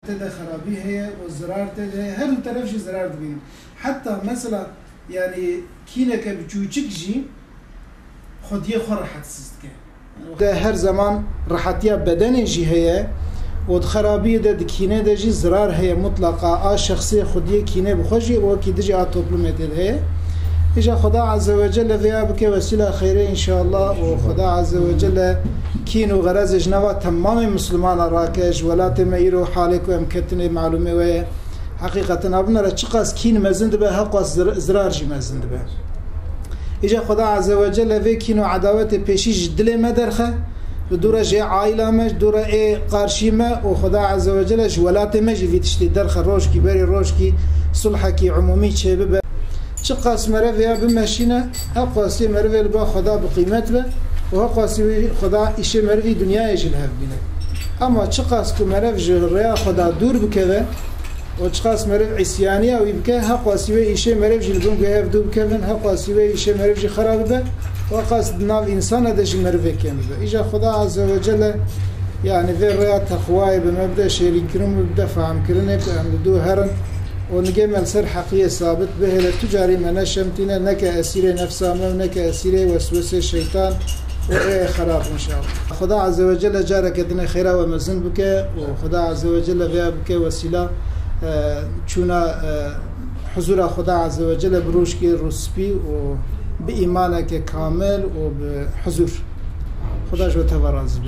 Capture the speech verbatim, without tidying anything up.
Tê de xerabî heye û zirar tê de heye. Her du teref jî zirar dibînin. Heta mesela, yani, kîneke biçûçik jî xwediyê xwe rehetsiz dike. De her zeman rehetiya bedenê jî heye û di xerabiyê de, di kînê de jî zirar heye mutlaqa. A şexsê xwediyê kînê bi xwe jî û wekî dijî a toplumê tê de heye. Îja Xweda Azze ve Celle vêya bike wesîla xeyrê înşallah û Xweda Azze ve Celle kîn û xerezê ji nava temamê Mislimana rake, ji welatê me îro halê ku em ketinê malûmê we ye. Heqîqeten, a binere çiqas kîn mezin dibe, heqas zir-, zirar jî mezin dibe. Îca Xweda Azze ve Celle vê kîn û edawetê pêşî ji dilê me derxe, li dûra jê aîla me, ji dûra ê qarşî me û Xweda Azze ve Celle ji welatê me jî vî tiştê derxe, rojkî berî rojkî sulhekî umûmî çêbibe. Çiqas meriv ya bimeşîne, heqasî merivê li ba Xweda bi qîmet be û heqasî wî Xweda îşê merivî dinyayê jî li hev bîne. Ama çiqas ku meriv ji rêya Xweda dûr bikeve û çiqas meriv îsyaniya wî bike, heqasî wê îşê meriv jî li bin guhê hev dû bikevin, heqasî wê îşê meriv jî xera bibe û heqas di nav însana de jî merivê kêm bibe. Îja Xweda Azze ve Celle, yani, vê rêya texwayê bi me bide, şêrînkirin bi bide, fehmkirinê ku em li dû herin û nigê me li ser heqiyê sabit bihêle, tu carî me neşemtîne, neke esîrê nefsa me û neke esîrê weswesê şeytan û ê xerab înşallah. Xweda Azze ve Celle careke dinê xêra we mezin bike û Xweda Azze ve Celle vêya bike wesîla, e, çûna, e, huzura Xweda Azze ve Celle bi rojkê rûspî û bi îmaneke kamil û bi huzur. Xweda ji we teva razî be.